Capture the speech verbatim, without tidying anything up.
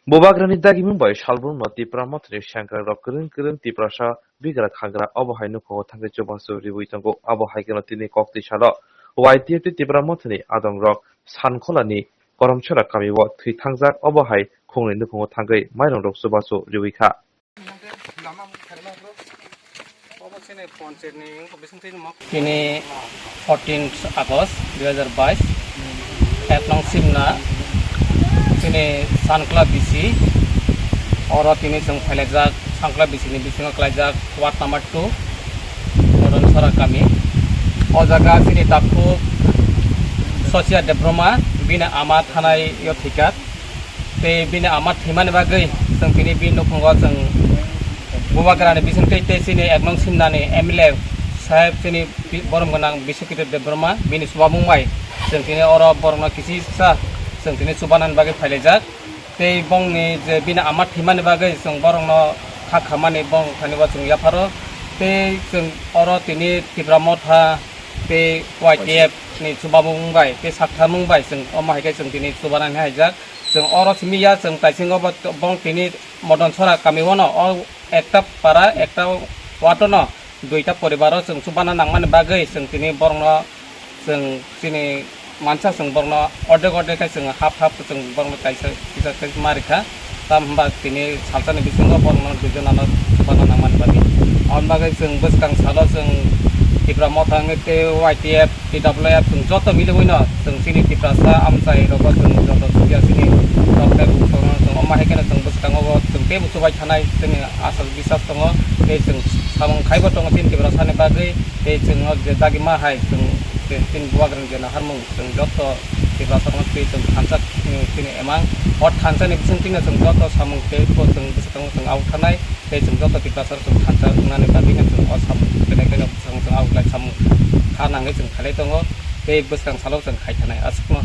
Bubagrani dagimung bai salbrumno Tipra Mothani sengkrakrok kwrwng kwrwng Tiprasa bigra thangra obo hai nukhungo thangwi chubachu riwi tongo. Abo hai kheno tini koktwi salo Y T F tei Tipra Mothani adongrok Sankholani Koromchara kamio thwi thangjak obo hai khungni nukhungo thangwi mairongrok chubachu riwi kha. Tini fourteenth August dui hazar bais, ek nong Simna, tini Sankla B C, oro tini chwng phailajak, Sankla B C ni bisingo klaijak ward number two, Modonsora kami. O jaga chini takhuk Sosia Debbarma, bini ama thanai yo thwikat. Tei bini ama thwimani bagwi chwng tini bini nukhungo chwng Bubagrani bisingtwi tei chini ek nong Simnani M L A saheb chini bi-, borom gwnang Biswakirti Debbarma bini chubamung bai chwng tini oro borokno kisisa chwng tini chubanani bagwi phailaijak. Tei bongni je bini ama thwimani bagwi chwng borokno kha khamani bong thani bo chwng yapharo. Tei chwng oro tini Tipra Motha tei Y T F ni chubamung bai tei saktharmung bai chwng omo hai khe chwng tini chubanani haijak. Chwng oro simi ya, chwng taisingo bo, bong tini Modonsora kami o no, o ekta para, ekta ward o no, duita poribar o chwng chubana nangmani bagwi chwng tini borokno, chwng chini mansa chwng borokno ordek ordek khe chwng half half chwng borokno kaisa kisa khe ma rikha. Tam hwnba tini salsani bisingo borokno duijon ano chubana nangmani bagwi. Aboni bagwi chwng bwskang salo chwng Tipra Motha wngwi tei Y T F T W F chwng joto miliwi no chwng chini Tiprasa amchai rogo chwng joto chukya chini rok tei bukhukno chwng omo hai kheno chwng bwskango bo chwng teibo chubai thanai chini aswk bisas tongo tei chwng samung khaibo tongo chini Tiprasani bagwi tei chwng o je dagima hai chwng chini Bubagrani je naharmung chwng joto Tiprasarokno twi chwng thansa chini emang o thansani bisingtwino chwng joto samung teibo chwng bwskango chwng au thanai tei chwng joto Tiprasarok chwng thansa wngnani bagwino chwng o samung belai kheno chwng chwng au lai samung kha nangwi chwng khailai tongo tei bwskang salo chwng khai thanai aswkno.